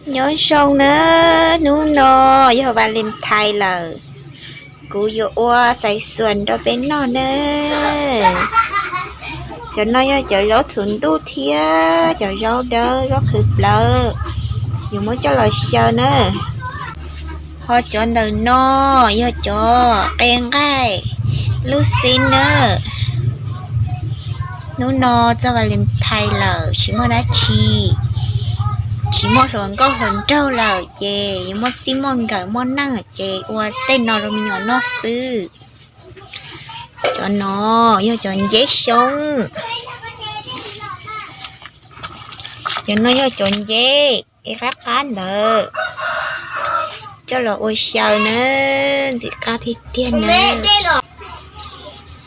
Nyob zoo na, hnub no yog Valentine lawm, kuv yuav ua xaiv xuas rau peb noj na. Cov no yog cov zaub txhuv ntuj thiab cov zaub dawb zaub qhwv plawv, yuav muab coj los xyaw na. Ho cov ntawm no yog cov qe nqaij lub xib na. Hnub no txog Valentine lawm tsis muaj dab tsi, tsis muaj hluas nkauj hluas nraug lawm ces yuav muaj txij muaj nkawm muaj neej ces ua tej no rau me nyuam noj xwb. Cov no yog cov nceb xyoob. Cov no yog cov nceb es qab qab ntawd, coj los ua xyaw na, ntxim qab tiag tiag na.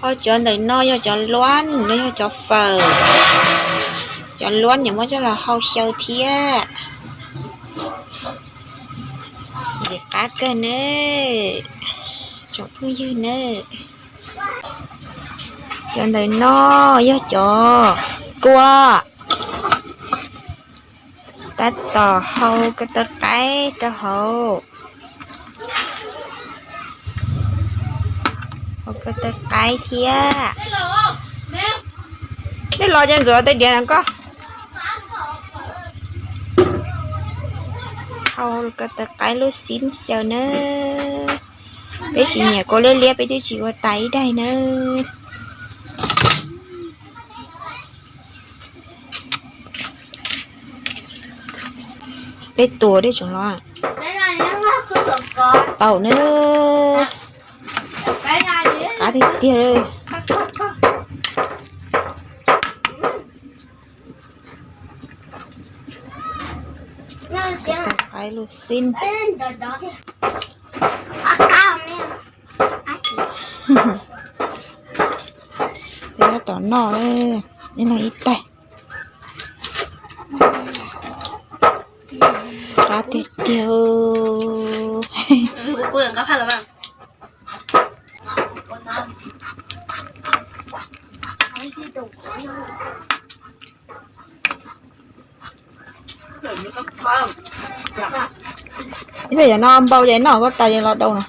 Ho cov ntawm no yog cov luab los yog cov fawm, cov luab niam muab coj los hau xyaw thiab. Ntxim qab kawg na, tsoom phooj ywg na. Cov ntawm no yog cov kua, tab tom hau ko taw qaib rau hauv, hau ko taw qaib thiab. Dej los ces ntxuav tej diav na koj. Hau ko taw qaib lub xib xyaw na. Peb tsis nyiam kua liab liab, peb twb tsis ua tas ib daig na. Peb tua dej tsoom los tau na. Qab tiag tiag li. Ko taw qaib lub xib. Peb tab tom noj, ib leeg ib taig. Qab tiag tiag. Ib pliag yog no npau ces noj koj tas ces los dau no.